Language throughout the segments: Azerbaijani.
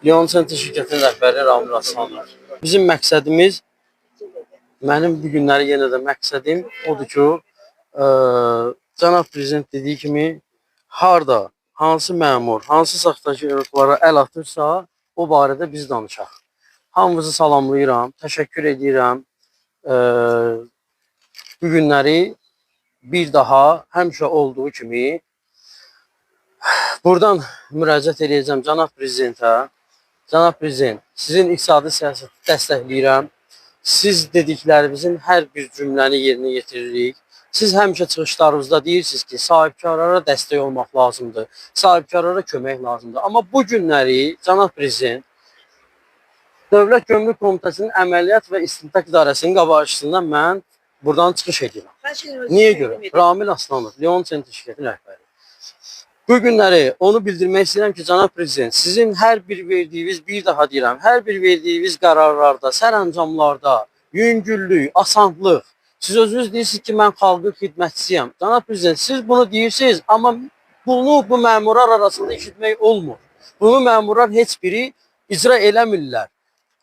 Leon Center şirkətinin rəhbəri Ramil Aslanov. Bizim məqsədimiz, mənim bu günləri yenə də məqsədim odur ki, cənab prezident dediyi kimi harda, hansı məmur, hansı saxtakarlıqlara əl atırsa, o barədə biz danışaq. Hamınızı salamlayıram, təşəkkür edirəm. Bu günləri bir daha həmişə olduğu kimi buradan müraciət edəcəm cənab prezidentə. Cənab prezident, sizin iqtisadi siyasəti dəstəkləyirəm. Siz dediklərinizin hər bir cümləni yerinə yetiririk. Siz həmişə çıxışlarınızda deyirsiniz ki, sahibkarlara dəstək olmaq lazımdır, sahibkarlara kömək lazımdır. Amma bu günləri cənab prezident Dövlət Gömrük Komitəsinin Əməliyyat və İstintaq İdarəsinin qabaqçısından mən buradan çıxış edirəm. Niyə görə? Ramil Aslanov, Leon Center şirkətinin rəhbəri. Bu günləri onu bildirmək istəyirəm ki, cənab prezident, sizin hər bir verdiyiniz, bir daha deyirəm, hər bir verdiyiniz qərarlarda, sərəncamlarda yüngüllük, asanlıq, siz özünüz deyirsiniz ki, mən xalqın xidmətçisiyəm. Cənab prezident, siz bunu deyirsiniz, amma bunu bu məmurlar arasında eşitmək olmur. Bunu məmurlar heç biri icra eləmirlər.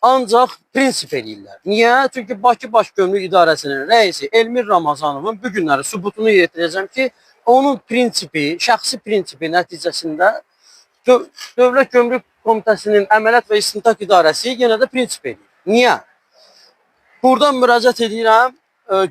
Ancaq prinsip eləyirlər. Niyə? Çünki Bakı Baş Gömrük İdarəsinin rəisi Elmir Ramazanovun bu günləri sübutunu yetirəcəm ki, onun prinsipi, şəxsi prinsipi nəticəsində Dövlət Gömrük Komitəsinin Əməliyyat və İstintaq İdarəsi yenə də prinsip eləyir. Niyə? Buradan müraciət edirəm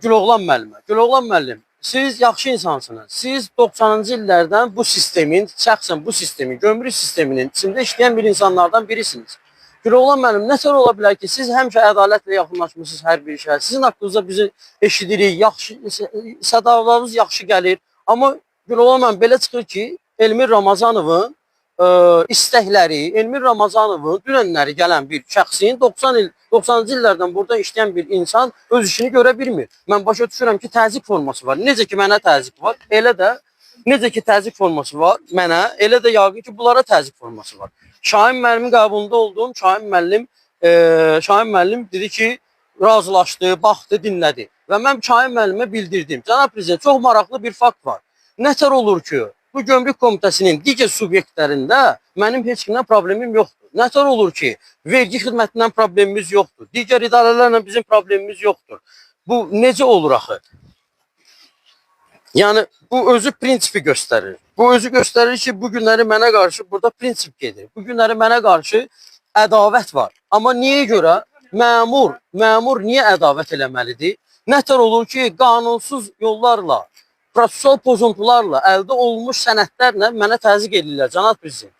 Güloğlan müəllimə. Güloğlan müəllim, siz yaxşı insansınız. Siz 90-cı illərdən bu sistemin, şəxsən bu sistemin, gömrük sisteminin içində işləyən bir insanlardan birisiniz. Güloğlan müəllim, nə tər ola bilər ki, siz həmişə ədalətlə yaxınlaşmısınız hər bir işə. Sizin haqqınızda bizi eşidirik, yaxşı sədalarınız yaxşı gəlir. Amma Güloğlan müəllim belə çıxır ki, Elmir Ramazanovun istəkləri, Elmir Ramazanovun dünənləri gələn bir şəxsin 90 il, 90-cı illərdən burada işləyən bir insan öz işini görə bilmir. Mən başa düşürəm ki, təzyiq forması var. Necə ki mənə təzyiq var, elə də necə ki təzyiq forması var mənə, elə də yəqin ki bunlara təzyiq forması var. Şahin müəllimin qəbulunda olduğum Şahin müəllim, Şahin müəllim dedi ki, razılaşdı, baxdı, dinlədi. Və mən Şahin müəllimə bildirdim. Cənab prezident, çox maraqlı bir fakt var. Nətər olur ki, bu gömrük komitəsinin digər subyektlərində mənim heç kimdən problemim yoxdur. Nətər olur ki, vergi xidmətindən problemimiz yoxdur. Digər idarələrlə bizim problemimiz yoxdur. Bu necə olur axı? Yəni bu özü prinsipi göstərir. Bu özü göstərir ki, bu günləri mənə qarşı burada prinsip gedir. Bu günləri mənə qarşı ədavət var. Amma niyə görə məmur niyə ədavət eləməlidir? Nətər olur ki, qanunsuz yollarla, prosessual pozuntularla əldə olunmuş sənədlərlə mənə təzyiq edirlər, cənab prezident.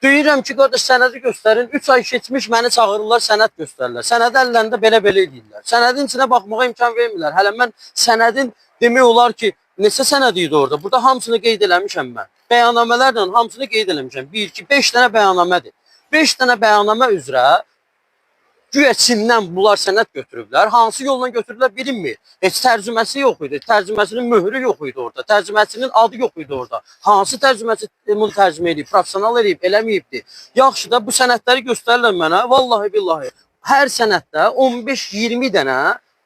Deyirəm ki, qardaş sənədi göstərin. 3 ay keçmiş məni çağırırlar, sənəd göstərirlər. Sənədi əllərində belə-belə eləyirlər. Sənədin içinə baxmağa imkan vermirlər. Hələ mən sənədin demək olar ki, neçə sənəd idi orada? Burada hamısını qeyd eləmişəm mən. Bəyannamələrlə hamısını qeyd eləmişəm. 1, 2, 5 dənə bəyannamədir. 5 dənə bəyannamə üzrə güya Çindən bunlar sənəd götürüblər. Hansı yolla götürüblər bilinmir. Heç tərcüməsi yox idi. Tərcüməsinin möhrü yox idi orada. Tərcüməçinin adı yox idi orada. Hansı tərcüməçi bunu tərcümə eləyib, professional eləyib, eləməyibdi. Yaxşı da bu sənədləri göstərirlər mənə. Vallahi billahi. Hər sənəddə 15-20 dənə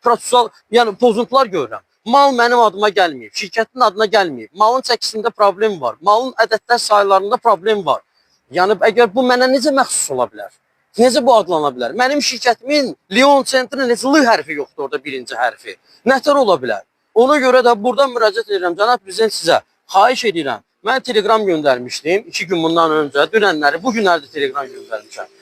prosessual, yəni pozuntular görürəm. Mal mənim adıma gəlməyib, şirkətin adına gəlməyib. Malın çəkisində problem var. Malın ədədlər saylarında problem var. Yəni əgər bu mənə necə məxsus ola bilər? Necə bu adlana bilər? Mənim şirkətimin Leon Center'ın heç L hərfi yoxdur orada birinci hərfi. Nətər ola bilər? Ona görə də buradan müraciət edirəm cənab prezident sizə. Xahiş edirəm. Mən telegram göndərmişdim 2 gün bundan öncə, dünənləri, bu günlərdə telegram göndərmişəm.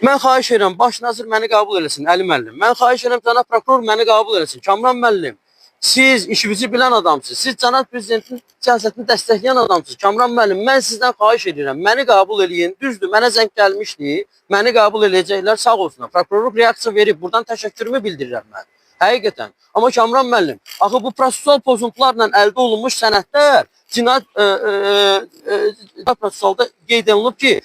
Mən xahiş edirəm, baş nazir məni qəbul eləsin, Əli müəllim. Mən xahiş edirəm, cənab prokuror məni qəbul eləsin, Kamran müəllim. Siz işinizi bilən adamsınız. Siz cənab prezidentin siyasətini dəstəkləyən adamsınız. Kamran müəllim, mən sizdən xahiş edirəm, məni qəbul eləyin. Düzdür, mənə zəng gəlmişdi. Məni qəbul eləyəcəklər, sağ olsunlar. Prokurorluq reaksiya verib, buradan təşəkkürümü bildirirəm mən. Həqiqətən. Amma Kamran müəllim, axı bu prosessual pozuntularla əldə olunmuş sənədlər cinayət prosessualda qeyd olunub ki,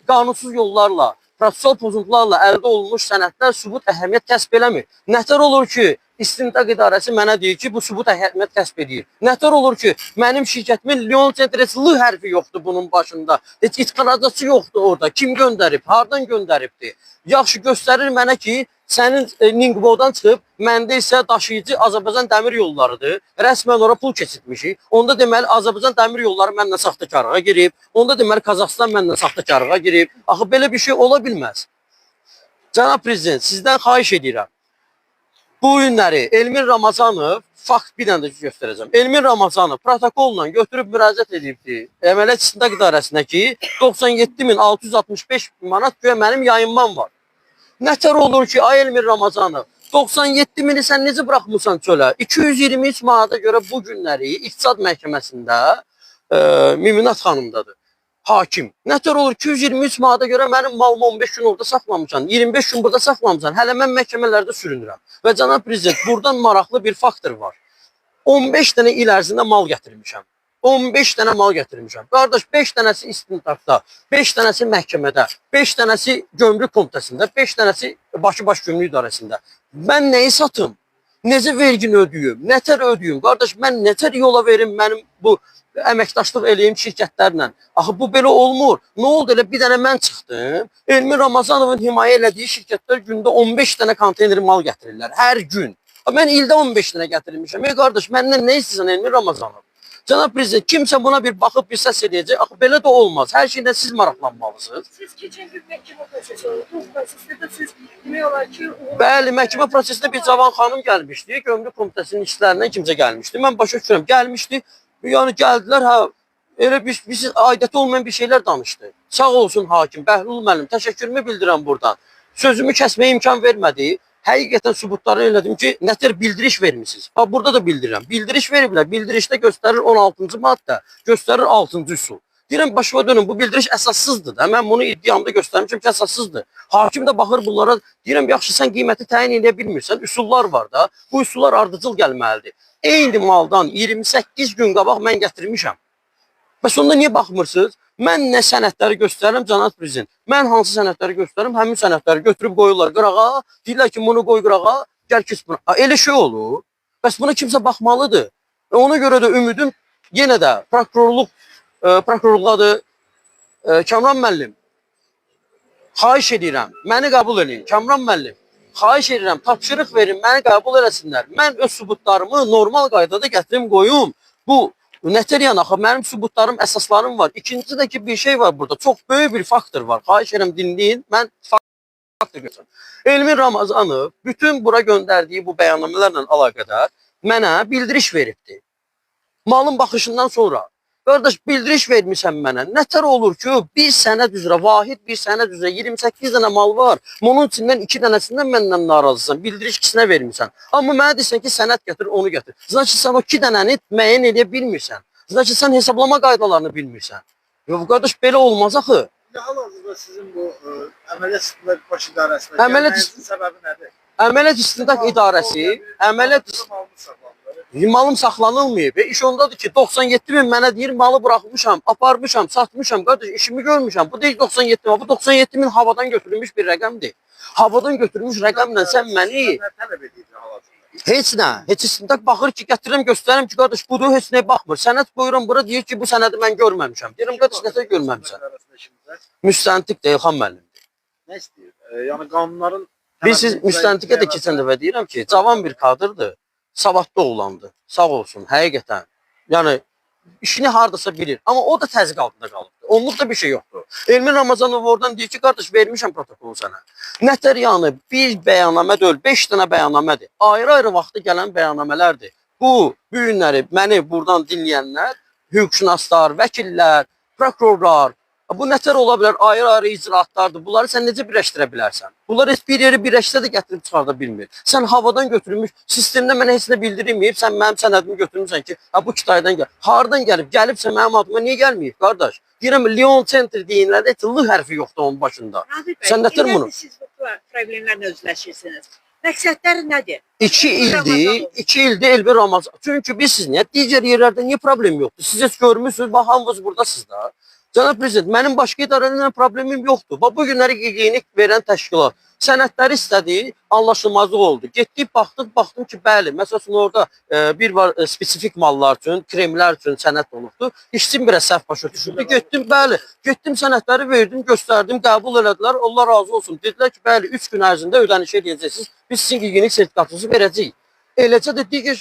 qanunsuz yollarla, prosessual pozuntularla əldə olunmuş sənədlər sübut əhəmiyyət kəsb eləmir. Nətər olur ki, İstintaq idarəsi mənə deyir ki, bu sübut əhəmiyyət kəsb edir. Nətər olur ki, mənim şirkətimin Leon Center heç L hərfi yoxdur bunun başında. Heç ixracatçı yoxdur orada. Kim göndərib, hardan göndəribdi? Yaxşı göstərir mənə ki, Sənin Ningbodan çıxıb, məndə isə daşıyıcı Azərbaycan Dəmir Yollarıdır. Rəsmən ora pul keçirtmişik. Onda deməli Azərbaycan Dəmir Yolları mənlə saxtakarlığa girib. Onda deməli Qazaxıstan mənlə saxtakarlığa girib. Axı belə bir şey ola bilməz. Cənab prezident, sizdən xahiş edirəm. Bu günləri Elmin Ramazanov, fakt bir dənə də göstərəcəm. Elmin Ramazanov protokolla götürüb müraciət edibdi Əməliyyat İstintaq İdarəsinə ki, 97.665 manat güya mənim yayınmam var. Nətər olur ki, ay Elmin Ramazanov, 97 mini sən necə buraxmısan çölə? 223 manata görə bu günləri İqtisad Məhkəməsində Miminat xanımdadır. Hakim. Nətər olur 223 manata görə mənim malımı 15 gün orada saxlamışsan, 25 gün burada saxlamısan. Hələ mən məhkəmələrdə sürünürəm. Və cənab prezident, buradan maraqlı bir faktor var. 15 dənə il ərzində mal gətirmişəm. 15 dənə mal gətirmişəm. Qardaş, 5 dənəsi istintaqda, 5 dənəsi məhkəmədə, 5 dənəsi gömrük komitəsində, 5 dənəsi Bakı Baş Gömrük İdarəsində. Mən nəyi satım? Necə vergini ödəyim? Nətər ödəyim? Qardaş, mən nətər yola verim mənim bu əməkdaşlıq eləyim şirkətlərlə? Axı bu belə olmur. Nə oldu elə bir dənə mən çıxdım. Elmin Ramazanovun himayə elədiyi şirkətlər gündə 15 dənə konteyner mal gətirirlər hər gün. Mən ildə 15 dənə gətirmişəm. Ey qardaş, məndən nə istəyirsən Elmin Ramazanov? Cənab prezident, kimsə buna bir baxıb bir səs eləyəcək. Axı belə də olmaz. Hər şeydən siz maraqlanmalısınız. Siz keçən gün məhkəmə prosesi oldu. Bu prosesdə də siz demək olar ki, Bəli, məhkəmə prosesində bir cavan xanım gəlmişdi. Gömrük komitəsinin işçilərindən kimsə gəlmişdi. Mən başa düşürəm, gəlmişdi. Yəni gəldilər, hə, elə bir aidiyyəti olmayan bir şeylər danışdı. Sağ olsun hakim, Bəhlul müəllim, təşəkkürümü bildirəm buradan. Sözümü kəsməyə imkan vermədi. Həqiqətən sübutları elədim ki, nətər bildiriş vermisiniz. Ha, burada da bildirirəm. Bildiriş veriblər. Bildirişdə göstərir 16-cı maddə, göstərir 6-cı üsul. Deyirəm, başıma dönün, bu bildiriş əsassızdır da. Mən bunu iddiamda göstərmişəm ki, əsassızdır. Hakim də baxır bunlara, deyirəm, yaxşı, sən qiyməti təyin edə bilmirsən, üsullar var da. Bu üsullar ardıcıl gəlməlidir. Eyni maldan 28 gün qabaq mən gətirmişəm. Bəs onda niyə baxmırsınız? Mən nə sənədləri göstərirəm, cənab prezident? Mən hansı sənədləri göstərirəm? Həmin sənədləri götürüb qoyurlar qırağa. Deyirlər ki, bunu qoy qırağa, gəl keç buna. Ha, elə şey olur. Bəs buna kimsə baxmalıdır. Ona görə də ümidim yenə də prokurorluqadır. Kamran müəllim, xahiş edirəm, məni qəbul eləyin. Kamran müəllim, xahiş edirəm, tapşırıq verin, məni qəbul eləsinlər. Mən öz sübutlarımı normal qaydada gətirim, qoyum. Bu nətər yəni axı mənim sübutlarım, əsaslarım var. İkincisi də ki bir şey var burada. Çox böyük bir faktor var. Xahiş edirəm dinləyin. Mən faktor götürürəm. Elmin Ramazanov bütün bura göndərdiyi bu bəyannamələrlə əlaqədar mənə bildiriş veribdi. Malın baxışından sonra. Qardaş, bildiriş vermisən mənə. Nətər olur ki, bir sənəd üzrə, vahid bir sənəd üzrə 28 dənə mal var. Bunun içindən 2 dənəsindən məndən narazısan. Bildiriş ikisinə vermisən. Amma mənə deyirsən ki, sənəd gətir, onu gətir. Значит, sən o 2 dənəni müəyyən eləyə bilmirsən. Значит, sən hesablama qaydalarını bilmirsən. Yox, qardaş, belə olmaz axı. İndi hal-hazırda sizin bu Əməliyyat İstintaq Baş İdarəsinə Əməliyyat gəlməyinizin səbəbi nədir? Əməliyyat İstintaq İdarəsi, əməliyyat Malınız saxlanılır. Malım saxlanılmayıb. İş ondadır ki, 97 min mənə deyir, malı buraxmışam, aparmışam, satmışam, qardaş, işimi görmüşəm. Bu deyil 97 min, bu 97 min havadan götürülmüş bir rəqəmdir. Havadan götürülmüş rəqəmlə sən məni Nə tələb edirdi hal-hazırda? heç nə, heç istintaq baxır ki, gətirirəm, göstərirəm ki, qardaş, budur, heç nəyə baxmır. Sənəd qoyuram bura, deyir ki, bu sənədi mən görməmişəm. Deyirəm, qardaş, nətər görməmisən? İdarəsində işinizə Müstəntiq də İlxan müəllimdir. Nə istəyir? Yəni qanunların Biz siz müstəntiqə də keçən dəfə deyirəm ki, cavan bir kadrdır, savadlı oğlandı. Sağ olsun, həqiqətən. Yəni işini hardasa bilir, amma o da təzyiq altında qalıbdır. Onluq da bir şey yoxdur. Elmin Ramazanov oradan deyir ki, qardaş, vermişəm protokolu sənə. Nətər yəni bir bəyannamə deyil, 5 dənə bəyannamədir. Ayrı-ayrı vaxtı gələn bəyannamələrdir. Bu günləri məni buradan dinləyənlər, hüquqşünaslar, vəkillər, prokurorlar, bu nətər ola bilər? Ayrı-ayrı icraatlardır. Bunları sən necə birləşdirə bilərsən? Bunlar heç bir yeri birləşsə də gətirib çıxarda bilmir. Sən havadan götürülmüş sistemdə mənə heç nə bildirilməyib, sən mənim sənədimi götürmüsən ki, ha bu Kitaydan gəl. Hardan gəlib? Gəlibsə mənim adıma niyə gəlməyib qardaş? Deyirəm Leon Center deyinlərdə heç L hərfi yoxdur onun başında. Rabi bəy, Sən nətər bunu? illərdir siz bu problemlərlə üzləşirsiniz. Məqsədləri nədir? 2 ildir, 2 ildir Elvin Ramazan. Çünki bilirsiniz niyə? Digər yerlərdə niyə problem yoxdur? Siz heç görmüsünüz, bax hamınız buradasınız da. Cənab prezident, mənim başqa idarələrlə problemim yoxdur. Bax bu günləri gigiyenik verən təşkilat, Sənədləri istədi, anlaşılmazlıq oldu. Getdik, baxdıq, baxdım ki, bəli, məsəl üçün orada bir var spesifik mallar üçün, kremlər üçün sənəd olubdu. İşçim biraz səhv başa düşürdü. Getdim, bəli, getdim sənədləri verdim, göstərdim, qəbul elədilər. Allah razı olsun. Dedilər ki, bəli, 3 gün ərzində ödəniş eləyəcəksiniz. Biz sizin gigiyenik sertifikatınızı verəcəyik. Eləcə də digər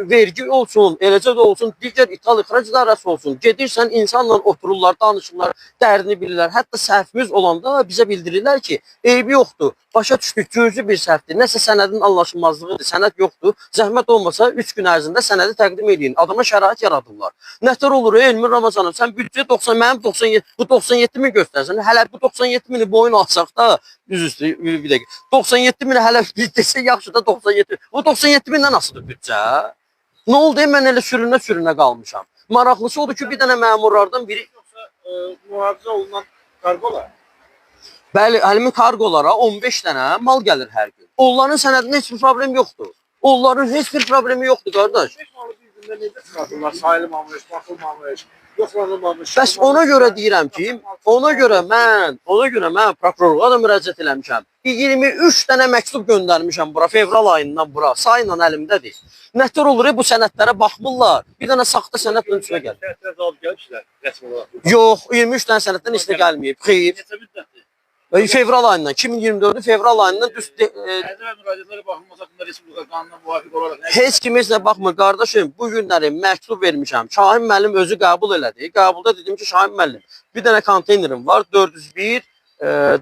vergi olsun, eləcə də olsun digər ithal ixrac idarəsi olsun. Gedirsən insanla otururlar, danışırlar, dərdini bilirlər. Hətta səhvimiz olanda bizə bildirirlər ki, eybi yoxdur. Başa düşdük, cüzi bir səhvdir. Nəsə sənədin anlaşılmazlığıdır, sənəd yoxdur. Zəhmət olmasa 3 gün ərzində sənədi təqdim eləyin. Adama şərait yaradırlar. Nətər olur Elmir Ramazanov, sən büdcə 90, mənim 97, bu 97 min göstərsən. Hələ bu 97 mini boyun alsaq da, düz üstü bir dəqiqə. 97 min hələ biz desək yaxşı da 97. Bu 97 mindən asılıdır büdcə. Nə oldu? Mən elə sürünə-sürünə qalmışam. Maraqlısı odur ki, bir dənə məmurlardan biri Yoxsa mühafizə olunan kargolar? Bəli, həmin kargolara 15 dənə mal gəlir hər gün. Onların sənədində heç bir problem yoxdur. Onların heç bir problemi yoxdur qardaş. 5 malı bir gündə necə çıxardırlar? Sayılmamış, baxılmamış, yoxlanılmamış. Bəs ona görə deyirəm ki, ona görə mən prokurorluğa da müraciət eləmişəm. 23 dənə məktub göndərmişəm bura fevral ayından bura. Sayla əlimdədir. Nətər olur bu sənədlərə baxmırlar. Bir dənə saxta sənədlə üstünə gəlir. Sənədlər cavab gəlmişlər rəsmi olaraq. Yox, 23 dənə sənəddən heç nə gəlməyib. Xeyr. Neçə müddətdir? Fevral ayından, 2024-ün fevral ayından düz Ərizə və müraciətlərə baxılması haqqında Respublika qanununa müvafiq olaraq nə heç kim heç nə baxmır qardaşım. Bu günləri məktub vermişəm. Şahin müəllim özü qəbul elədi. Qəbulda dedim ki, Şahin müəllim, bir dənə konteynerim var 401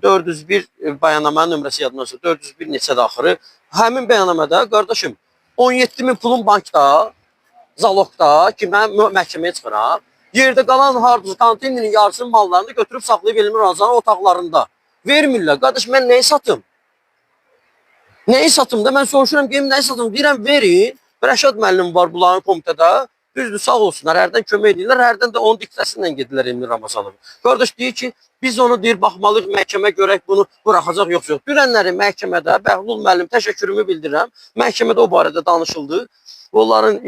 401 bəyannamənin nömrəsi yadımdan çıxır. 401 neçədir axırı. Həmin bəyannamədə qardaşım 17 min pulum bankda, zalogda ki, mən məhkəməyə çıxıram. Yerdə qalan hardasa konteynerin yarısının mallarını götürüb saxlayıb Elmir Ramazanın otaqlarında. Vermirlər. Qardaş mən nəyi satım? Nəyi satım da? Mən soruşuram ki, nəyi satım? Deyirəm, verin. Rəşad müəllim var bunların komitədə. Düzdür, sağ olsunlar. Hərdən kömək edirlər, hərdən də onun diktəsi ilə gedirlər Elmir Ramazanov. Qardaş deyir ki, biz onu deyir, baxmalıyıq məhkəmə görək bunu buraxacaq yoxsa yox. Dünənləri məhkəmədə Bəhlul müəllim təşəkkürümü bildirirəm. Məhkəmədə o barədə danışıldı. Onların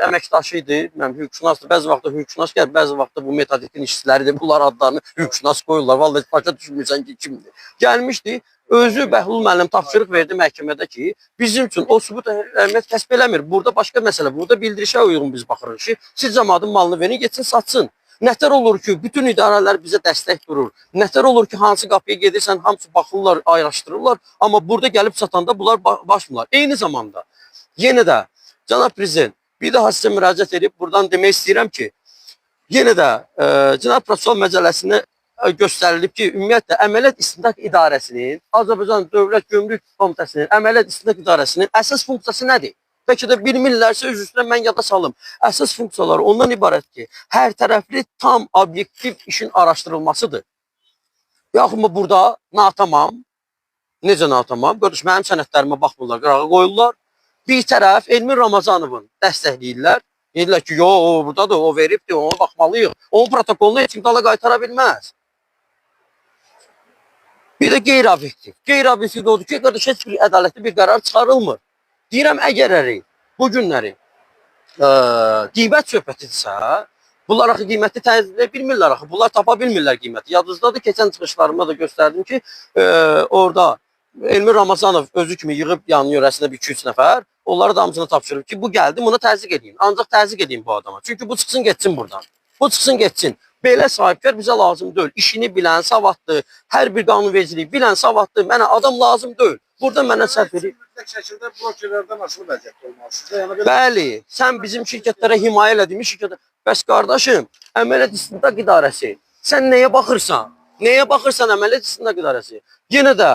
əməkdaşı idi, mən hüquqşünasdır. Bəzi vaxtda hüquqşünas gəlir, bəzi vaxtda bu metodikin işçiləridir. Bunlar adlarını hüquqşünas qoyurlar. Vallahi başa düşmürsən ki, kimdir. Gəlmişdi, özü Bəhlul müəllim tapşırıq verdi məhkəmədə ki, bizim üçün o sübut əhəmiyyət kəsb eləmir. Burada başqa məsələ, burada bildirişə uyğun biz baxırıq ki, siz cəmaatın malını verin, getsin satsın. Nətər olur ki, bütün idarələr bizə dəstək durur. Nətər olur ki, hansı qapıya gedirsən, hamısı baxırlar, ayrışdırırlar. Amma burada gəlib çatanda bunlar başmırlar. Eyni zamanda yenə də cənab prezident, bir daha sizə müraciət edib buradan demək istəyirəm ki, yenə də Cinayət Prosessual Məcəlləsində göstərilib ki, ümumiyyətlə Əməliyyat İstintaq İdarəsinin, Azərbaycan Dövlət Gömrük Komitəsinin Əməliyyat İstintaq İdarəsinin əsas funksiyası nədir? Bəlkə də bilmirlərsə öz üstünə mən yada salım. Əsas funksiyaları ondan ibarət ki, hər tərəfli tam obyektiv işin araşdırılmasıdır. Yaxud mu burada natamam, necə natamam? Qardaş, mənim sənədlərimə baxmırlar, qırağa qoyurlar. Bir tərəf Elmir Ramazanovun dəstəkləyirlər. Deyirlər ki, yo, o buradadır, o veribdir, ona baxmalıyıq. Onun protokolunu heç kim dala qaytara bilməz. Bir də qeyri-obyektiv. Qeyri-obyektiv də odur ki, qardaş, heç bir ədalətli bir qərar çıxarılmır. Deyirəm, əgər bu günləri qiymət söhbətidirsə, bunlar axı qiyməti təyin edə bilmirlər axı. Bunlar tapa bilmirlər qiyməti. Yadınızdadır, keçən çıxışlarımda da göstərdim ki, orada Elmir Ramazanov özü kimi yığıb yanı yörəsində bir 2-3 nəfər, onları da hamısını tapşırıb ki, bu gəldi, buna təzyiq edin. Ancaq təzyiq edin bu adama. Çünki bu çıxsın getsin buradan. Bu çıxsın getsin. Belə sahibkar bizə lazım deyil. İşini bilən, savadlı, hər bir qanunvericiliyi bilən, savadlı mənə adam lazım deyil. Burada mənə səhv edir. Mütləq şəkildə brokerlərdən asılı vəziyyətdə olmalısınız. Yəni belə Bəli, sən bizim şirkətlərə himayə elədiyimiz şirkətə. Bəs qardaşım, Əməliyyat İstintaq İdarəsi, sən nəyə baxırsan? Nəyə baxırsan Əməliyyat İstintaq İdarəsi? Yenə də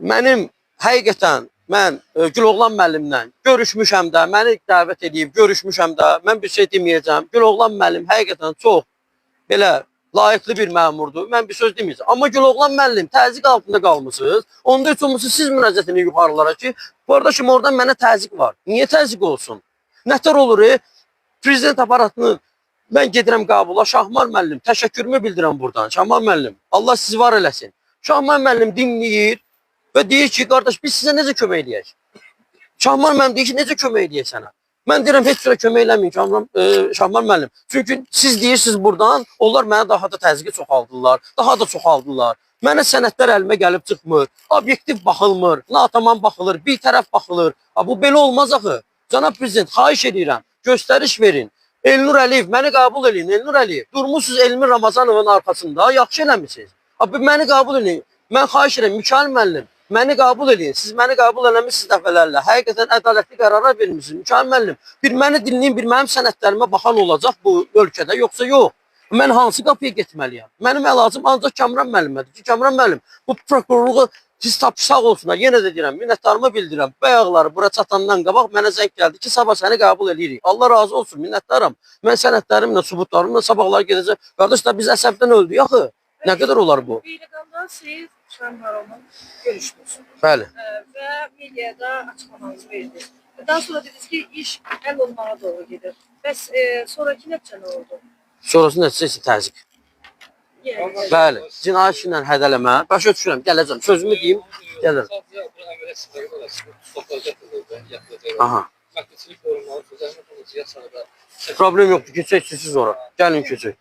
mənim həqiqətən mən Güloğlan müəllimlə görüşmüşəm də, məni dəvət edib görüşmüşəm də, mən bir şey deməyəcəm. Güloğlan müəllim həqiqətən çox belə layiqli bir məmurdur. Mən bir söz deməyəcəm. Amma Güloğlan müəllim təzyiq altında qalmısınız. Onda heç olmasa siz müraciət edin yuxarılara ki, qardaşım oradan mənə təzyiq var. Niyə təzyiq olsun? Nətər olur? Prezident aparatının mən gedirəm qəbula. Şahmar müəllim, təşəkkürümü bildirəm buradan. Şahmar müəllim, Allah sizi var eləsin. Şahmar müəllim dinləyir və deyir ki, qardaş biz sizə necə kömək eləyək? Şahmar müəllim deyir ki, necə kömək eləyək sənə? Mən deyirəm, heç cürə kömək eləməyin Şahmar müəllim. Çünki siz deyirsiniz buradan, onlar mənə daha da təzyiqi çoxaldırlar, daha da çoxaldırlar. Mənə sənədlər əlimə gəlib çıxmır. Obyektiv baxılmır, natamam baxılır, bir tərəf baxılır. Ha, bu belə olmaz axı. Cənab prezident, xahiş edirəm, göstəriş verin. Elnur Əliyev, məni qəbul eləyin, Elnur Əliyev. Durmusunuz Elmir Ramazanovun arxasında, yaxşı eləmisiniz. Abi məni qəbul eləyin. Mən xahiş edirəm, Mikail müəllim, məni qəbul eləyin. Siz məni qəbul eləmisiniz dəfələrlə. Həqiqətən ədalətli qərarlar vermisiniz. Mikail müəllim, bir məni dinləyin, bir mənim sənədlərimə baxan olacaq bu ölkədə, yoxsa yox. Mən hansı qapıya getməliyəm? Mənim əlacım ancaq Kamran müəllimədir ki, Kamran müəllim, bu prokurorluğu siz tapşıraq olsunlar. Yenə də deyirəm, minnətdarımı bildirirəm. Bayaqları bura çatandan qabaq mənə zəng gəldi ki, sabah səni qəbul eləyirik. Allah razı olsun, minnətdaram. Mən sənədlərimlə, sübutlarımla sabahlar gedəcəm. Qardaşlar, biz əsəbdən öldük axı. Nə qədər olar bu? Beyləqanda siz Şahin Baronla görüşdünüz. Bəli. Və mediada açıqlamanızı verdiniz. Daha sonra dediniz ki, iş həll olmağa doğru gedir. Bəs sonrakı nəticə nə oldu? Sonrası nəticə isə təzyiq. Yəni, Bəli, cinayət işi ilə hədələmə. Başa düşürəm, gələcəm. Sözümü deyim, gəlirəm. Sadəcə bu əməliyyat sizlərə olasın. Tutaqlar gətirildi, yapılacaq. Aha. Məhdudçilik forumları zəhmət olmasa yasaqda. Problem yoxdur, keçək siz ora. Gəlin keçək.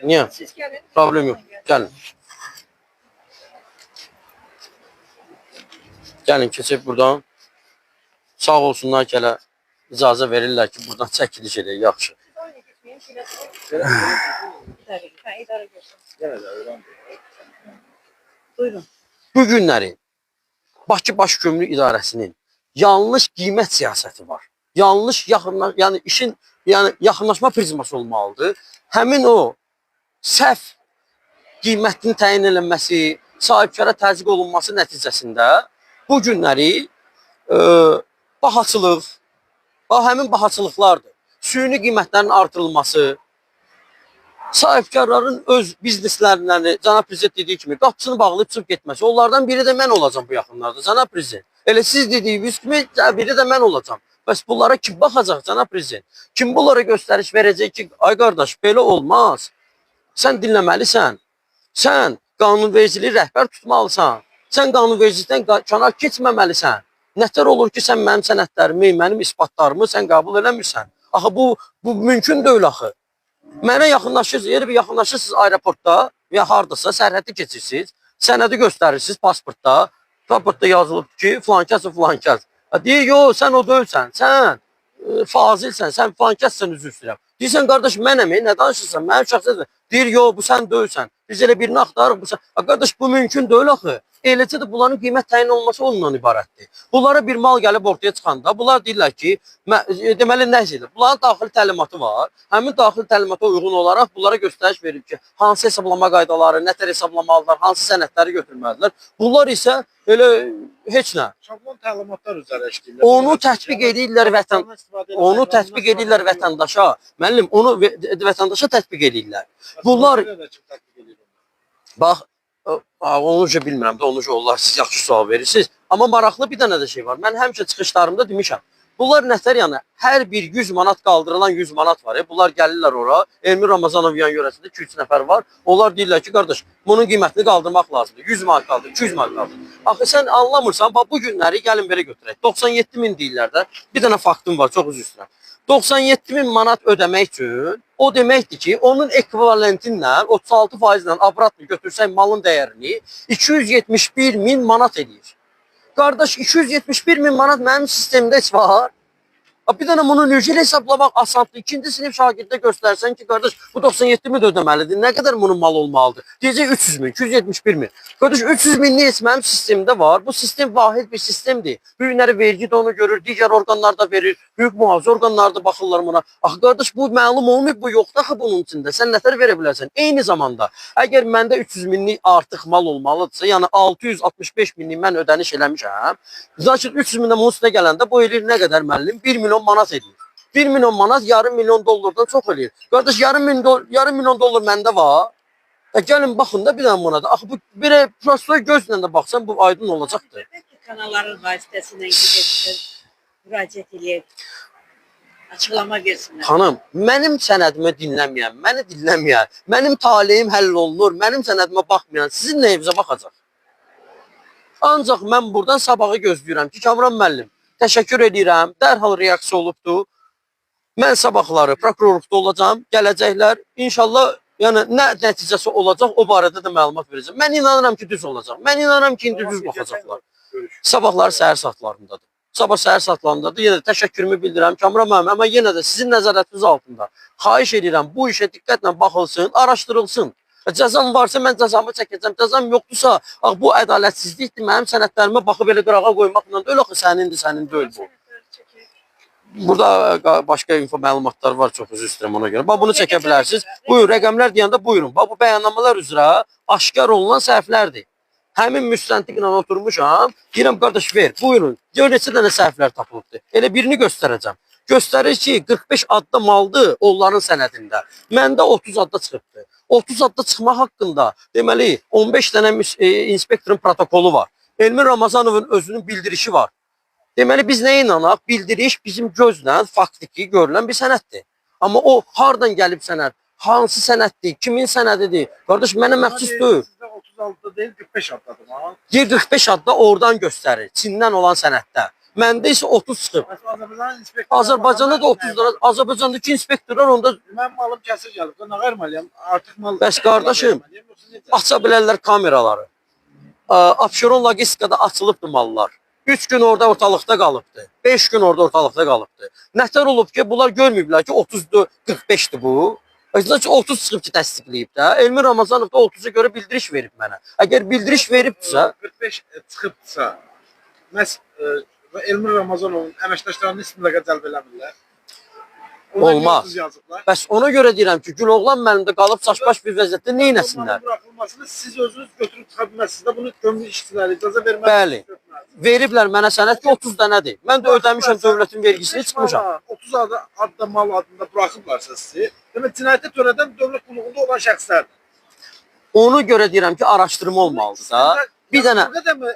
Niyə? Siz gəlin. Problem yox. Gəlin. Gəlin keçək buradan. Sağ olsunlar ki, hələ icazə verirlər ki, buradan çəkiliş edək. Yaxşı. Siz oyuna getməyin, belə İdarə, hə, idarə görsün. Yenə də öyrən. Buyurun. Bu günləri Bakı Baş Gömrük İdarəsinin yanlış qiymət siyasəti var. Yanlış yaxınla, yəni işin yəni yaxınlaşma prizması olmalıdır. Həmin o səhv qiymətinin təyin edilməsi, sahibkara təzyiq olunması nəticəsində bu günləri bahaçılıq, bax həmin bahaçılıqlardır. Süni qiymətlərin artırılması, sahibkarların öz bizneslərini, cənab prezident dediyi kimi qapısını bağlayıb çıxıb getməsi. Onlardan biri də mən olacam bu yaxınlarda, cənab prezident. Elə siz dediyiniz kimi biri də mən olacam. Bəs bunlara kim baxacaq, cənab prezident? Kim bunlara göstəriş verəcək ki, ay qardaş, belə olmaz. Sən dinləməlisən. Sən qanunvericiliyi rəhbər tutmalısan. Sən qanunvericilikdən kənar keçməməlisən. Nətər olur ki, sən mənim sənədlərimi, mənim isbatlarımı sən qəbul eləmirsən. Axı bu mümkün deyil axı. Mənə yaxınlaşırsınız, yerə bir yaxınlaşırsınız aeroportda ya hardasa sərhədi keçirsiniz, sənədi göstərirsiniz pasportda. Pasportda yazılıb ki, filankəs filankəs. Ha, deyir, yox, sən o deyilsən, sən fazilsən, sən filankəssən, üzr istəyirəm. Deyirsən, qardaş, mənəm, nə danışırsan, mənim şəxsiyyətim. Deyir, yox, bu sən deyilsən. Biz elə birini axtarırıq, bu sən. Ha, qardaş, bu mümkün deyil axı. Eləcə də bunların qiymət təyin olunması onunla ibarətdir. Bunlara bir mal gəlib ortaya çıxanda, bunlar deyirlər ki, deməli nə edir? Bunların daxili təlimatı var. Həmin daxili təlimata uyğun olaraq bunlara göstəriş verib ki, hansı hesablama qaydaları, nə tər hesablamalılar, hansı sənədləri götürməlidirlər. Bunlar isə elə heç nə. Şablon təlimatlar üzərə işləyirlər. Onu tətbiq edirlər vətən onu tətbiq edirlər vətəndaşa. Müəllim, onu vətəndaşa tətbiq edirlər. Bunlar bax, onu da bilmirəm də, onu onlar siz yaxşı sual verirsiniz. Amma maraqlı bir dənə də şey var. Mən həmişə çıxışlarımda demişəm. Bunlar nətər yəni hər bir 100 manat qaldırılan 100 manat var. Bunlar gəlirlər ora. Elmir Ramazanov yan yörəsində 2-3 nəfər var. Onlar deyirlər ki, qardaş, bunun qiymətini qaldırmaq lazımdır. 100 manat qaldır, 200 manat qaldır. Axı sən anlamırsan, bax bu günləri gəlin belə götürək. 97 min deyirlər də. Bir dənə faktım var, çox üzr istəyirəm. 97 min manat ödəmək üçün o deməkdir ki, onun ekvivalentinlə 36 faizlə abratla götürsək malın dəyərini 271 min manat eləyir. Qardaş 271 min manat mənim sistemdə heç var. Ha, bir dənə bunu necə hesablamaq asandır. İkinci sinif şagirdə göstərsən ki, qardaş bu 97 min ödəməlidir. Nə qədər bunun malı olmalıdır? Deyəcək 300 min, 271 min. Qardaş 300 minlik heç mənim sistemdə var. Bu sistem vahid bir sistemdir. Bu günləri vergi də onu görür, digər orqanlar da verir, hüquq mühafizə orqanları da baxırlar buna. Axı qardaş bu məlum olmayıb, bu yoxdur axı bunun içində. Sən nətər verə bilərsən? Eyni zamanda əgər məndə 300 minlik artıq mal olmalıdırsa, yəni 665 minlik mən ödəniş eləmişəm. Zaten 300 mindən bunun üstünə gələndə bu eləyir nə qədər müəllim? 1 milyon manat eləyir. 1 milyon manat yarım milyon dollardan çox eləyir. Qardaş yarım milyon dollar məndə var. Ya gəlin baxın da bir dənə buna da. Axı bu belə prostoy gözlə də baxsan bu aydın olacaqdır. Belki kanalların vasitəsilə gedib müraciət eləyək. Açıqlama versinlər. Xanım, mənim sənədimi dinləməyən, məni dinləməyən, mənim taleyim həll olunur, mənim sənədimə baxmayan sizin nəyinizə baxacaq? Ancaq mən buradan sabahı gözləyirəm ki, Kamran müəllim, təşəkkür edirəm, dərhal reaksiya olubdur. Mən sabahları prokurorluqda olacağam, gələcəklər. İnşallah Yəni nə nəticəsi olacaq, o barədə də məlumat verəcəm. Mən inanıram ki, düz olacaq. Mən inanıram ki, indi düz baxacaqlar. Görüş. Sabahları səhər saatlarındadır. Sabah səhər saatlarındadır. Yenə də təşəkkürümü bildirirəm Kamran müəllim, amma yenə də sizin nəzarətiniz altında. Xahiş edirəm bu işə diqqətlə baxılsın, araşdırılsın. Cəzam varsa mən cəzamı çəkəcəm. Cəzam yoxdursa, ax bu ədalətsizlikdir. Mənim sənədlərimə baxıb elə qırağa qoymaqla deyil axı sənindir, sənin deyil bu. Sənədləri çəkək. Burada başqa info məlumatlar var, çox üzr istəyirəm ona görə. Bax bunu çəkə bilərsiniz. Buyur, rəqəmlər deyəndə buyurun. Bax bu bəyannamələr üzrə aşkar olunan səhvlərdir. Həmin müstəntiqlə oturmuşam. Deyirəm qardaş ver, buyurun. Gör neçə dənə səhvlər tapılıbdır. Elə birini göstərəcəm. Göstərir ki, 45 adda maldır onların sənədində. Məndə 30 adda çıxıbdır. 30 adda çıxmaq haqqında deməli 15 dənə inspektorun protokolu var. Elmin Ramazanovun özünün bildirişi var. Deməli biz nəyə inanaq? Bildiriş bizim gözlə faktiki görülən bir sənəddir. Amma o hardan gəlib sənəd? Hansı sənəddir? Kimin sənədidir? Qardaş mənə məxsus deyil. Sizdə 36 deyil, 45 adladım ha. Yer 45 adda oradan göstərir. Çindən olan sənəddə. Məndə isə 30 çıxıb. Bəs Azərbaycan inspektorları Azərbaycanda da 30 lira, Azərbaycandakı inspektorlar onda Mən malım kəsir gəlib. Nə verməliyəm? Artıq mal. Bəs qardaşım, Yoxsa necə? aça bilərlər kameraları. Abşeron logistikada açılıbdı mallar. 3 gün orada ortalıqda qalıbdı. 5 gün orada ortalıqda qalıbdı. Nətər olub ki, bunlar görməyiblər ki, 34, 45-dir bu. Əslində ki, 30 çıxıb ki, təsdiqləyib də. Elmin Ramazanov da 30-a görə bildiriş verib mənə. Əgər bildiriş veribdirsə, 45 çıxıbsa, məhz və Elmir Ramazanovun əməkdaşlarını istintaqa cəlb eləmirlər. Ona görə Olmaz. 30 yazıblar. bəs ona görə deyirəm ki, Güloğlan müəllim də qalıb çaşbaş bir vəziyyətdə nə etsinlər? Onların buraxılmasını siz özünüz götürüb çıxa bilməzsiniz də bunu gömrük işçiləri icazə verməz. Bəli. Veriblər mənə sənəd ki, 30 dənədir. Mən də ödəmişəm dövlətin vergisini, çıxmışam. 30 adı adda mal adında buraxıblarsa sizi, demək cinayətə törədən dövlət qulluğunda olan şəxslərdir. Ona görə deyirəm ki, araşdırma olmalıdır da. Bir dənə Bu qədər mi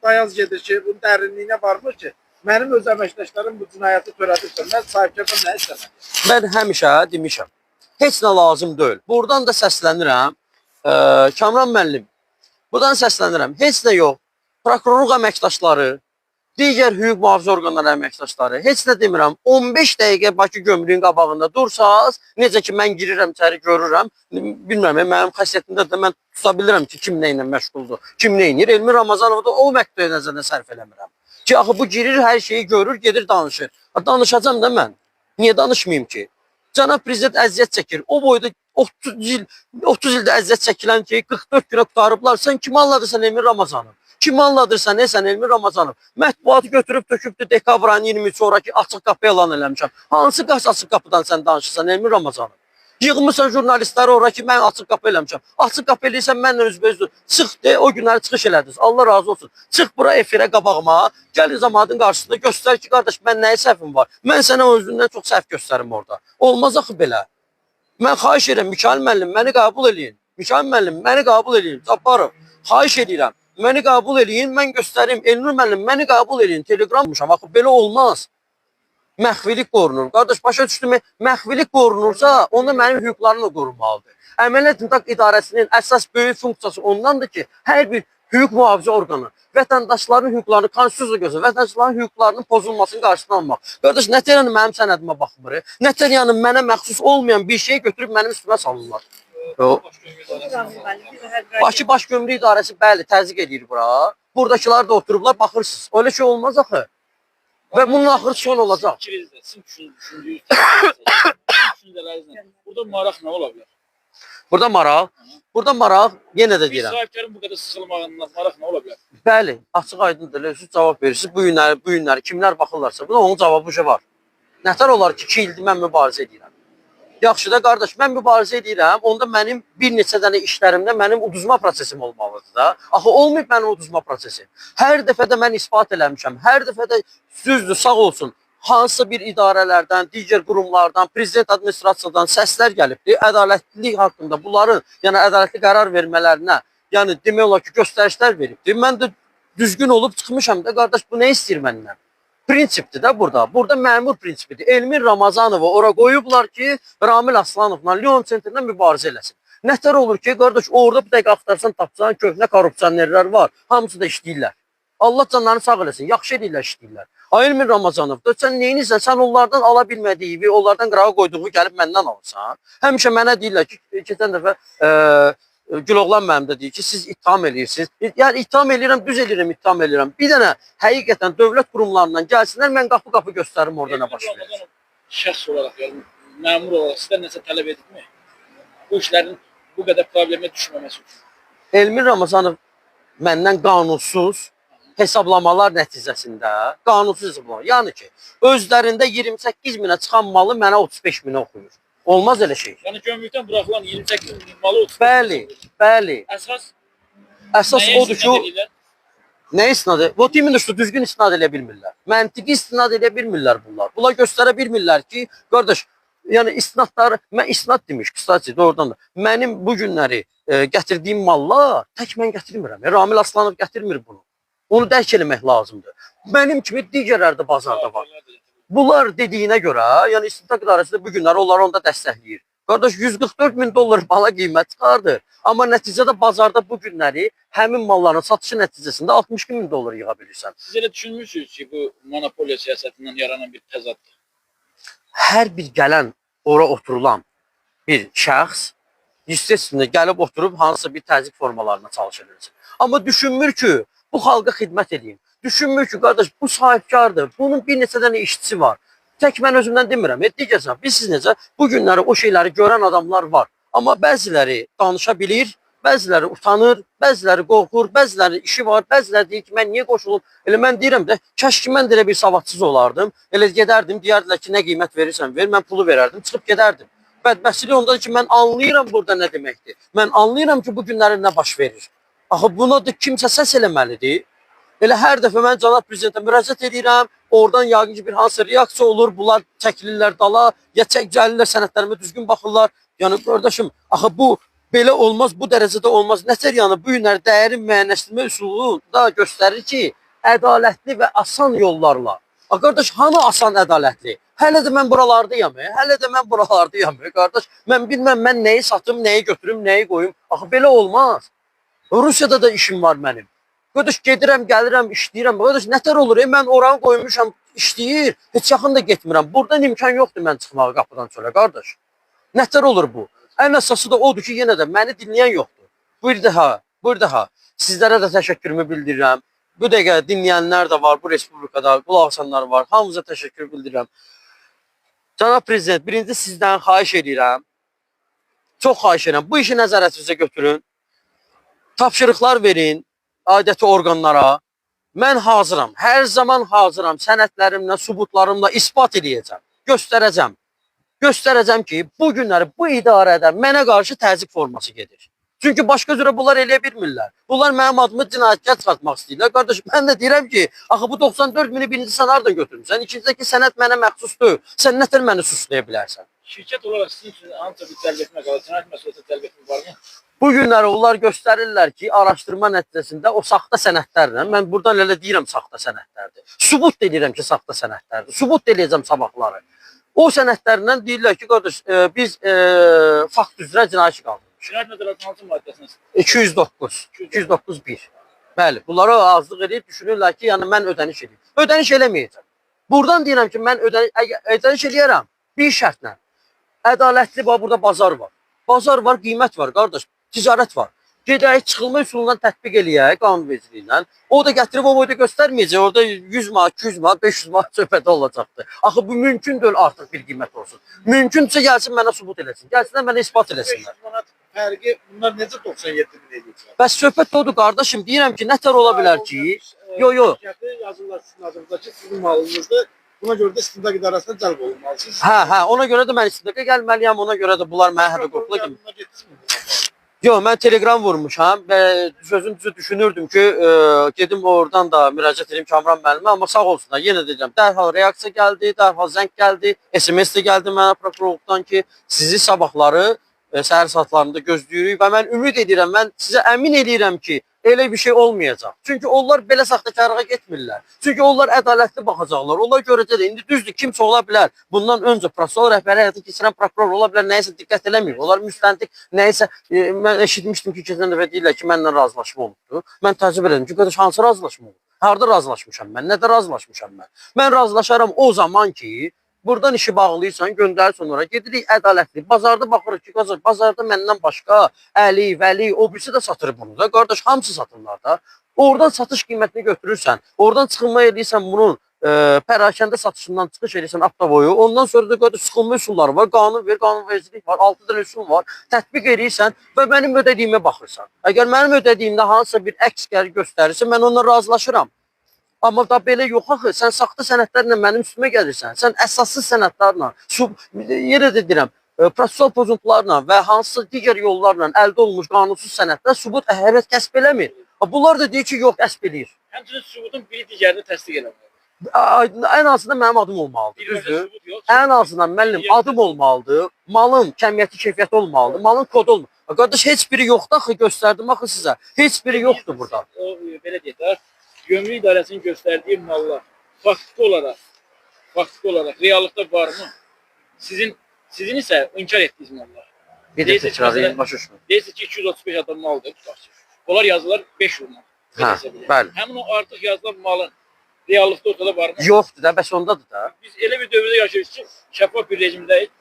dayaz gedir ki, bunun dərinliyinə varmır ki, mənim öz əməkdaşlarım bu cinayəti törədirsə, mən sahibkardan nə istəməliyəm? Mən həmişə demişəm, heç nə lazım deyil. Buradan da səslənirəm. Kamran müəllim, buradan səslənirəm. Heç nə yox. Prokurorluq əməkdaşları, digər hüquq mühafizə orqanları əməkdaşları, heç nə demirəm. 15 dəqiqə Bakı gömrüyün qabağında dursaz, necə ki mən girirəm içəri görürəm, bilmirəm, mənim xəssiyyətimdə də mən tuta bilirəm ki, kim nə ilə məşğuldur, kim nə edir. Elmi Ramazanovu da o məqtəyə nəzərdən sərf eləmirəm. Ki axı bu girir, hər şeyi görür, gedir danışır. Ha, danışacam da mən. Niyə danışmayım ki? Cənab prezident əziyyət çəkir. O boyda 30 il 30 ildə əziyyət çəkilən ki, 44 günə qurtarıblar. Sən kimi anladırsan Elmin Ramazanov? Kimi anladırsan ey sən Elmin Ramazanov? Mətbuatı götürüb tökübdü dekabr ayının 23-ü ora ki, açıq qapı elan eləmişəm. Hansı qaç açıq qapıdan sən danışırsan Elmin Ramazanov? Yığmısan jurnalistləri ora ki, mən açıq qapı eləmişəm. Açıq qapı eləyirsən mənlə üzbəüz dur. Çıx de, o günləri çıxış elədiniz. Allah razı olsun. Çıx bura efirə qabağıma, gəl cəmaatın qarşısında göstər ki, qardaş mən nəyə səhvim var? Mən sənə özündən çox səhv göstərim orada. Olmaz axı belə. Mən xahiş edirəm Mikail müəllim məni qəbul eləyin. Mikail müəllim məni qəbul eləyin. Cabbarov xahiş edirəm. Məni qəbul eləyin, mən göstərim. Elnur müəllim məni qəbul eləyin. Telegrammışam. Axı belə olmaz. Məxfilik qorunur. Qardaş başa düşdünmü? Məxfilik qorunursa, onda mənim hüquqlarım da qorunmalıdır. Əməliyyat İntaq İdarəsinin əsas böyük funksiyası ondandır ki, hər bir hüquq mühafizə orqanı vətəndaşların hüquqlarını konstitusiya gözlə, vətəndaşların hüquqlarının pozulmasının qarşısını almaq. Qardaş, nətər yəni mənim sənədimə baxmır? Nətər yəni mənə məxsus olmayan bir şeyi götürüb mənim üstümə salırlar? Yo. Baş Gömrük İdarəsinin Müəllim, bir daha Bakı Baş Gömrük İdarəsi bəli təzyiq eləyir bura. Buradakılar da oturublar, baxırsınız. Öyle şey olmaz axı. Və bunun axırı son olacaq. Fikrinizlə, sizin düşündüyünüz, düşüncələrinizlə. Burada maraq nə ola bilər? Burada maraq, burada maraq yenə də Bir deyirəm. sahibkarın bu qədər sıxılmağından maraq nə ola bilər? Bəli, açıq aydındır. Elə Siz cavab verirsiniz. Bu günləri, bu günləri kimlər baxırlarsa, buna onun cavabı uşa var. Nətər olar ki, 2 ildir mən mübarizə edirəm. Yaxşı da qardaş, mən mübarizə edirəm, onda mənim bir neçə dənə işlərimdə mənim uduzma prosesim olmalıdır da. Axı olmayıb mənim uduzma prosesim. Hər dəfə də mən isbat eləmişəm. Hər dəfə də düzdür, sağ olsun. Hansısa bir idarələrdən, digər qurumlardan, prezident administrasiyadan səslər gəlibdi. Ədalətlilik haqqında bunların, yəni ədalətli qərar vermələrinə, yəni demək olar ki, göstərişlər veribdi. Mən də düzgün olub çıxmışam da qardaş bu nə istəyir məndən? Prinsipdir də burada. Burada məmur prinsipidir. Elmin Ramazanovu ora qoyublar ki, Ramil Aslanovla Lyon Centrindən mübarizə eləsin. Nətər olur ki, qardaş orada bir dəqiqə axtarsan tapsan köhnə korrupsionerlər var. Hamısı da işləyirlər. Allah canlarını sağ eləsin. Yaxşı edirlər, işləyirlər. Ay Elmir Ramazanov, da sən neynirsən? Sən onlardan ala bilmədiyi, onlardan qırağa qoyduğu gəlib məndən alırsan. Həmişə mənə deyirlər ki, keçən dəfə Güloğlan mənim də deyir ki, siz ittiham eləyirsiniz. Yəni ittiham eləyirəm, düz eləyirəm, ittiham eləyirəm. Bir dənə həqiqətən dövlət qurumlarından gəlsinlər, mən qapı-qapı göstərim orada nə baş Elmir verir. Ramazanov şəxs olaraq, yəni məmur olaraq sizdən nəsə tələb edibmi? Bu işlərin bu qədər problemə düşməməsi üçün. Elmir Ramazanov məndən qanunsuz hesablamalar nəticəsində, qanunsuz hesablamalar, yəni ki, özlərində 28 minə çıxan malı mənə 35 minə oxuyur. Olmaz elə şey. Yəni gömrükdən buraxılan 28 min malı 35 Bəli, bəli. Əsas Əsas nəyə odur ki, istinad edirlər? nə istinad? Vot imенно что düzgün istinad eləyə bilmirlər. Məntiqi istinad eləyə bilmirlər bunlar. Bunlar göstərə bilmirlər ki, qardaş, yəni istinadları, mən istinad demiş, kısaca doğrudan da. Mənim bu günləri gətirdiyim mallar tək mən gətirmirəm. Ramil Aslanov gətirmir bunu. Onu dərk eləmək lazımdır. Mənim kimi digərləri də bazarda var. Bunlar dediyinə görə, yəni İstintaq İdarəsi də bu günləri onları onda dəstəkləyir. Qardaş 144 min dollar mala qiymət çıxardır. Amma nəticədə bazarda bu günləri həmin malların satışı nəticəsində 62 min dollar yığa bilirsən. Siz elə düşünmürsünüz ki, bu monopoliya siyasətindən yaranan bir təzaddır. Hər bir gələn ora oturulan bir şəxs естественно gəlib oturub hansısa bir təzyiq formalarına çalışır. Amma düşünmür ki, bu xalqa xidmət edeyim. Düşünmür ki, qardaş bu sahibkardır. Bunun bir neçə dənə işçisi var. Tək mən özümdən demirəm. Digərsən, bilirsiniz necə? Bu günləri o şeyləri görən adamlar var. Amma bəziləri danışa bilir, bəziləri utanır, bəziləri qorxur, bəziləri işi var, bəziləri deyir ki, mən niyə qoşulum? Elə mən deyirəm də, kaş ki mən də elə bir savadsız olardım. Elə gedərdim, deyərdilər ki, nə qiymət verirsən ver, mən pulu verərdim, çıxıb gedərdim. Bədbəxtçilik ondadır ki, mən anlayıram burada nə deməkdir. Mən anlayıram ki, bu günləri nə baş verir. Axı buna da kimsə səs eləməlidir. Elə hər dəfə mən cənab prezidentə müraciət edirəm, oradan yəqin ki bir hansısa reaksiya olur, bunlar çəkilirlər dala, ya gəlirlər sənədlərimə düzgün baxırlar. Yəni qardaşım, axı bu belə olmaz, bu dərəcədə olmaz. Nətər yəni bu günlər dəyərin müəyyənləşdirmə üsulu da göstərir ki, ədalətli və asan yollarla. A qardaş, hanı asan ədalətli? Hələ də mən buralardayam, hələ də mən buralardayam, qardaş. Mən bilməm mən nəyi satım, nəyi götürüm, nəyi qoyum. Axı belə olmaz. Rusiyada da işim var mənim. Qardaş gedirəm, gəlirəm, işləyirəm. Qardaş nətər olur? Mən oranı qoymuşam, işləyir. Heç yaxın da getmirəm. Buradan imkan yoxdur mən çıxmağa qapıdan çölə, qardaş. Nətər olur bu? Ən əsası da odur ki, yenə də məni dinləyən yoxdur. Bir daha sizlərə də təşəkkürümü bildirirəm. Bu dəqiqə dinləyənlər də var, bu respublikada qulaq asanlar var. Hamınıza təşəkkür bildirirəm. Cənab prezident, birinci sizdən xahiş edirəm. Çox xahiş edirəm. Bu işi nəzarətinizə götürün. Tapşırıqlar verin aidiyyəti orqanlara. Mən hazıram. Hər zaman hazıram. Sənədlərimlə, sübutlarımla isbat eləyəcəm. Göstərəcəm. Göstərəcəm ki, bu günləri bu idarədə mənə qarşı təzyiq forması gedir. Çünki başqa cürə bunlar eləyə bilmirlər. Bunlar mənim adımı cinayətkar çıxartmaq istəyirlər. Qardaş, mən də deyirəm ki, axı bu 94 mini birinci sən hardan götürmüsən? İkincisi ki, sənəd mənə məxsus deyil. Sən nətər məni suçlaya bilərsən? Şirkət olaraq sizin üçün hansısa bir cəlb etmə qalır, cinayət məsuliyyəti cəlb etmə varmı? Bu günləri onlar göstərirlər ki, araşdırma nəticəsində o saxta sənədlərlə, mən buradan elə deyirəm saxta sənədlərdir. Sübut da eləyirəm ki, saxta sənədlərdir. Sübut da eləyəcəm sabahları. O sənədlərlə deyirlər ki, qardaş, biz fakt üzrə cinayət işi qaldırmışıq. Cinayət məcəllasının hansı maddəsinə? 209, 209.1. Bəli, bunlara azlıq edib düşünürlər ki, yəni mən ödəniş eləyim. Ödəniş eləməyəcəm. Buradan deyirəm ki, mən ödəniş eləyərəm bir şərtlə. Ədalətli bax burada bazar var. Bazar var, qiymət var qardaş, ticarət var. Gedək çıxılma üsulundan tətbiq eləyək qanunvericiliklə. O da gətirib o boyda göstərməyəcək. Orada 100 manat, 200 manat, 500 manat söhbəti olacaqdır. Axı bu mümkün deyil artıq bir qiymət olsun. Mümkündürsə gəlsin mənə sübut eləsin. Gəlsinlər mənə isbat eləsinlər. 500 manat fərqi bunlar necə 97 min eləyiblər? Bəs söhbət odur qardaşım, deyirəm ki, nətər ola bilər ki? Yo, yo. Şirkəti yazırlar sizin adınıza ki, sizin malınızdır. Buna görə də istintaq idarəsinə cəlb olunmalısınız. Hə, ona görə də mən istintaqa gəlməliyəm, ona görə də bunlar mənə hədə qorxular ki. Yardımına getdinizmi buna? Yox, mən Telegram vurmuşam və sözün düzü düşünürdüm ki, gedim oradan da müraciət edim Kamran müəllimə, amma sağ olsunlar, yenə deyirəm, dərhal reaksiya gəldi, dərhal zəng gəldi, SMS də gəldi mənə prokurorluqdan ki, sizi sabahları səhər saatlarında gözləyirik və mən ümid edirəm, mən sizə əmin eləyirəm ki, elə bir şey olmayacaq. Çünki onlar belə saxtakarlığa getmirlər. Çünki onlar ədalətli baxacaqlar. Onlar görəcəklər. İndi düzdür, kimsə ola bilər. Bundan öncə prosessual rəhbəri həyata keçirən prokuror ola bilər, nəyisə diqqət eləməyib. Onlar müstəntiq nəyisə mən eşitmişdim ki, keçən dəfə deyirlər ki, mənlə razılaşma olubdu. Mən təəccüb elədim ki, qardaş hansı razılaşma olub? Harda razılaşmışam mən? Nədə razılaşmışam mən? Mən razılaşaram o zaman ki, buradan işi bağlayırsan, göndərirsən ora. Gedirik ədalətli. Bazarda baxırıq ki, qardaş, bazarda məndən başqa Əli, Vəli, o birisi də satır bunu da. Qardaş, hamısı satırlar da. Oradan satış qiymətini götürürsən, oradan çıxılma eləyirsən bunun pərakəndə satışından çıxış eləyirsən avtoboyu. Ondan sonra da qardaş sıxılma üsulları var, qanun ver, qanunvericilik var, 6 dənə üsul var. Tətbiq eləyirsən və mənim ödədiyimə baxırsan. Əgər mənim ödədiyimdə hansısa bir əks gəlir göstərirsə, mən onunla razılaşıram. Amma da belə yox axı. Sən saxta sənədlərlə mənim üstümə gəlirsən. Sən əsassız sənədlərlə, yenə də deyirəm, prosessual pozuntularla və hansısa digər yollarla əldə olunmuş qanunsuz sənədlər sübut əhəmiyyət kəsb eləmir. Bunlar da deyir ki, yox, kəsb eləyir. Həmçinin sübutun biri digərini təsdiq eləmir. Ən azından mənim adım olmalıdır, düzdür? Ən azından mənim adım olmalıdır, malın kəmiyyəti, keyfiyyəti olmalıdır, malın kodu olmalıdır. Qardaş, heç biri yoxdur axı, göstərdim axı sizə. Heç biri yoxdur burada. O belə deyək də, gömrük idarəsinin göstərdiyi mallar faktiki olaraq reallıqda varmı? Sizin isə inkar etdiyiniz mallar. Bir də təkrar edeyim, başa düşmürəm. Deyirsiniz ki, 235 adam maldır, tutaq ki. Onlar yazırlar 500 mal. Hə, bəli. Həmin o artıq yazılan malın reallıqda ortada varmı? Yoxdur da, bəs ondadır da. Biz elə bir dövrdə yaşayırıq ki, şəffaf bir rejimdəyik.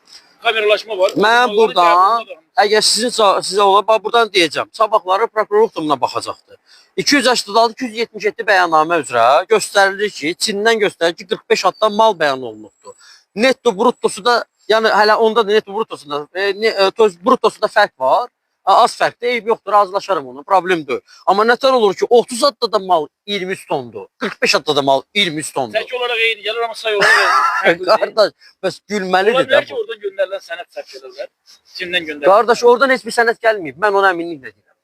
Kameralaşma var. Mən buradan, əgər sizin sizə ola, bax buradan deyəcəm. Sabahları prokurorluq da buna baxacaqdır. 286, 277 bəyannamə üzrə göstərilir ki, Çindən göstərilir ki, 45 addan mal bəyan olunubdur. Netto bruttosu da, yəni hələ onda da netto bruttosunda, bruttosunda fərq var. Az fərqdir, eyb yoxdur, razılaşarım onu, problem deyil. Amma nətər olur ki, 30 adda da mal 23 tondur, 45 adda da mal 23 tondur. Çəki olaraq eyni gəlir, amma say olaraq Qardaş, bəs gülməlidir Ola də bilər ki, bu. oradan göndərilən sənəd səhv edirlər. Çindən göndərilən. Qardaş, oradan heç bir sənəd gəlməyib, mən ona əminliklə deyirəm.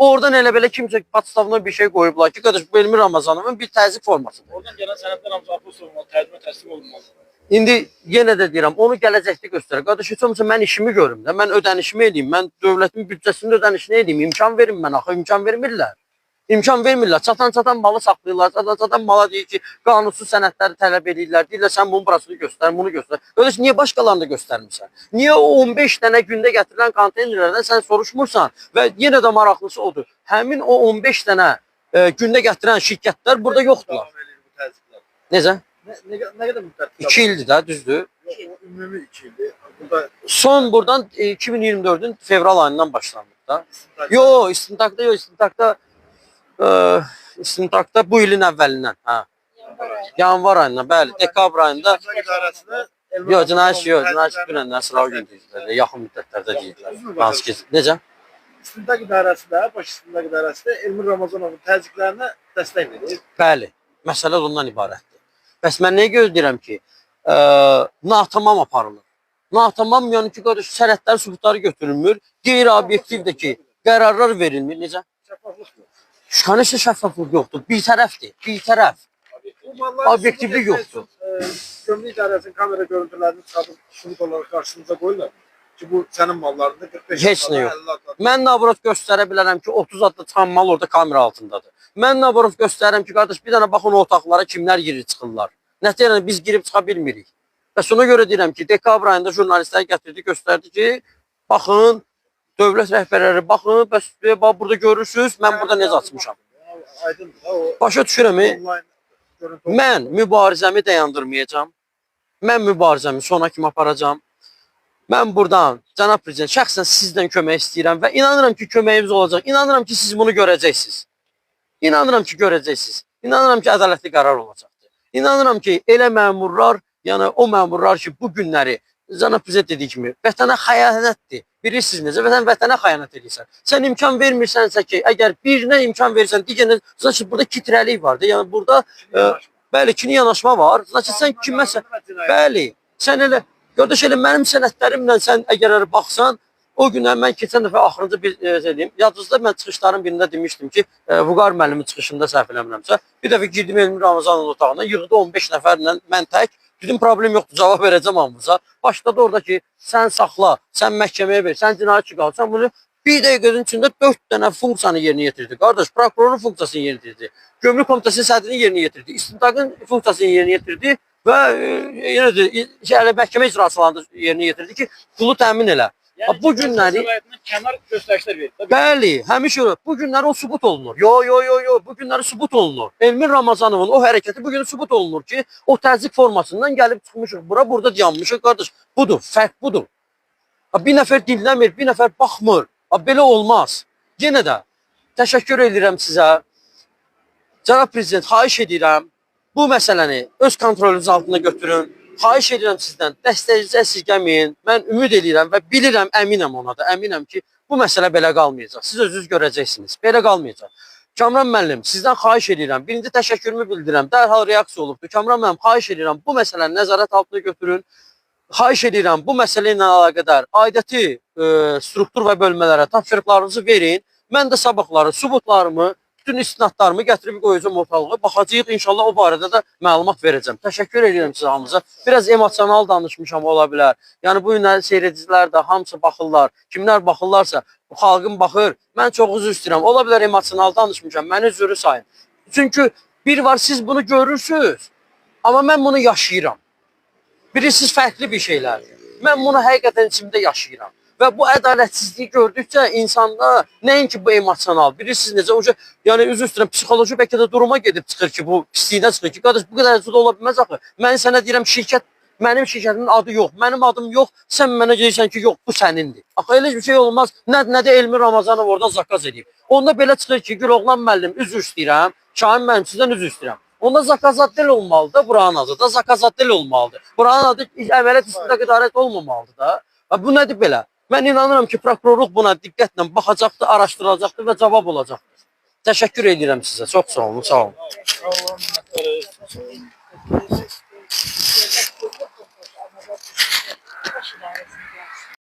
Oradan elə belə kimsə podstavına bir şey qoyublar ki, qardaş, bu Elmir Ramazanovun bir təzyiq formasıdır. Oradan gələn sənədlər hamısı apostol olmalı, tərcümə təslim olunmalı. İndi yenə də deyirəm, onu gələcəkdə göstərər. Qardaş, heç olmasa mən işimi görüm də, mən ödənişimi eləyim, mən dövlətin büdcəsinin ödənişini eləyim, imkan verin mən axı, imkan vermirlər. İmkan vermirlər. Çatan-çatan malı saxlayırlar, çatan-çatan mala deyir ki, qanunsuz sənədləri tələb eləyirlər. Deyirlər, sən bunun burasını göstər, bunu göstər. Qardaş, niyə başqalarını da göstərmirsən? Niyə o 15 dənə gündə gətirilən konteynerlərdən sən soruşmursan? Və yenə də maraqlısı odur. Həmin o 15 dənə gündə gətirən şirkətlər burada yoxdurlar. Necə? Nə qədər müddət? 2 ildir də, düzdür. Yox, o ümumi 2 ildir. Burada Son buradan 2024-ün fevral ayından başlandı da. Yo, istintaqda yox, istintaqda istintaqda bu ilin əvvəlindən, hə. Yanvar ayından, bəli, dekabr ayında. Yox, cinayət yox, cinayət dünəndən sıravi gün deyirlər, yaxın müddətlərdə deyirlər. Hansı ki, necə? İstintaq idarəsində, Baş İstintaq İdarəsində Elmir Ramazanovun təzyiqlərinə dəstək verir. Bəli, məsələ ondan ibarətdir. Bəs mən nəyə gözləyirəm ki, natamam aparılır. Natamam, yəni ki, qardaş, sənədlər, sübutları götürülmür, qeyri-obyektivdir ki, qərarlar verilmir. Necə? Şəffaflıq yox. Şübhəsiz şəffaflıq yoxdur. Bir tərəfdir, bir tərəf. Bu malları Obyektivlik yoxdur. Gömrük idarəsinin kamera görüntülərini çıxardıb sübut olaraq qarşınıza qoyurlar ki, bu sənin mallarındır. 45 Heç nə yox. Mən nabrot göstərə bilərəm ki, 30 adlı çıxan mal orada kamera altındadır. Mən nabrot göstərirəm ki, qardaş, bir dənə baxın o otaqlara kimlər girir çıxırlar. Nəticə biz girib çıxa bilmirik. Bəs ona görə deyirəm ki, dekabr ayında jurnalistlər gətirdi, göstərdi ki, baxın, dövlət rəhbərləri baxın, bəs bax burada görürsünüz, mən burada necə açmışam. Aydındır da o. Başa düşürəm. Mən mübarizəmi dayandırmayacağam. Mən mübarizəmi sona kimi aparacağam. Mən buradan cənab prezident şəxsən sizdən kömək istəyirəm və inanıram ki, köməyimiz olacaq. İnanıram ki, siz bunu görəcəksiniz. İnanıram ki, görəcəksiniz. İnanıram ki, ədalətli qərar olacaqdır. İnanıram ki, elə məmurlar, yəni o məmurlar ki, bu günləri cənab prezident dediyi kimi vətənə xəyanətdir. Bilirsiniz necə? Vətən vətənə xəyanət edirsən. Sən imkan vermirsənsə ki, əgər birinə imkan verirsən, digərinə, значит, burada kitrəlik vardır. Yəni burada bəli, kini yanaşma var. Значит, sən kiməsə, bəli, sən elə qardaş, elə mənim sənədlərimlə sən əgər baxsan, o günə mən keçən dəfə axırıncı bir şey deyim, yadınızda mən çıxışların birində demişdim ki, Vüqar müəllimin çıxışında səhv eləmirəmsə, bir dəfə girdim Elmir Ramazanovun otağına, yığdı 15 nəfərlə mən tək, dedim problem yoxdur, cavab verəcəm hamımıza. Başladı orada ki, sən saxla, sən məhkəməyə ver, sən cinayətçi qal, sən bunu bir dəqiqənin içində 4 dənə funksiyanı yerinə yetirdi. Qardaş, prokurorun funksiyasını yerinə yetirdi, gömrük komitəsinin sədrinin yerinə yetirdi, istintaqın funksiyasını yerinə yetirdi və yenə də məhkəmə icraçılarını yerinə yetirdi ki, pulu təmin elə. Yəni Bu günləri səlahiyyətindən kənar göstərişlər verir. Tabii. Bəli, həmişə elə. Bu günləri o sübut olunur. Yo, yo, yo, yo, bu günləri sübut olunur. Elmin Ramazanovun o hərəkəti bu gün sübut olunur ki, o təzyiq formasından gəlib çıxmışıq bura, burada dayanmışıq qardaş. Budur, fərq budur. Ha, bir nəfər dinləmir, bir nəfər baxmır. Ha, belə olmaz. Yenə də təşəkkür edirəm sizə. Cənab prezident, xahiş edirəm bu məsələni öz kontrolünüz altına götürün. Xahiş edirəm sizdən, dəstəyinizi əsirgəməyin. Mən ümid edirəm və bilirəm, əminəm ona da, əminəm ki, bu məsələ belə qalmayacaq. Siz özünüz görəcəksiniz. Belə qalmayacaq. Kamran müəllim, sizdən xahiş edirəm. Birinci təşəkkürümü bildirirəm. Dərhal reaksiya olubdur. Kamran müəllim, xahiş edirəm bu məsələni nəzarət altına götürün. Xahiş edirəm bu məsələ ilə əlaqədar aidiyyəti struktur və bölmələrə tapşırıqlarınızı verin. Mən də sabahları sübutlarımı, bütün istinadlarımı gətirib qoyacağam ortalığa. Baxacağıq inşallah o barədə də məlumat verəcəm. Təşəkkür edirəm sizə hamınıza. Biraz emosional danışmışam ola bilər. Yəni bu günləri seyredicilər də hamısı baxırlar. Kimlər baxırlarsa, bu xalqın baxır. Mən çox üzr istəyirəm. Ola bilər emosional danışmışam. Məni üzrü sayın. Çünki bir var siz bunu görürsüz. Amma mən bunu yaşayıram. Bilirsiniz fərqli bir şeylərdir. Mən bunu həqiqətən içimdə yaşayıram. Və bu ədalətsizliyi gördükcə insanda nəinki bu emosional, bilirsiniz necə o yəni üzr istəyirəm, psixoloji bəlkə də duruma gedib çıxır ki, bu pisliyinə çıxır ki, qardaş bu qədər cüd ola bilməz axı. Mən sənə deyirəm şirkət mənim şirkətimin adı yox, mənim adım yox, sən mənə deyirsən ki, yox bu sənindir. Axı elə bir şey olmaz. Nə də Elmi Ramazanov oradan zakaz edib. Onda belə çıxır ki, Güloğlan müəllim üzr istəyirəm, Şahin müəllim sizdən üzr istəyirəm. Onda zakazatdel olmalıdır da buranın adı da zakazatdel olmalıdır. Buranın adı əməliyyat istintaq idarəsi olmamalıdır da. Və bu nədir belə? Mən inanıram ki, prokurorluq buna diqqətlə baxacaqdır, araşdıracaqdır və cavab olacaqdır. Təşəkkür edirəm sizə. Çox sağ olun, sağ olun. Sağ olun, minnətdarıq.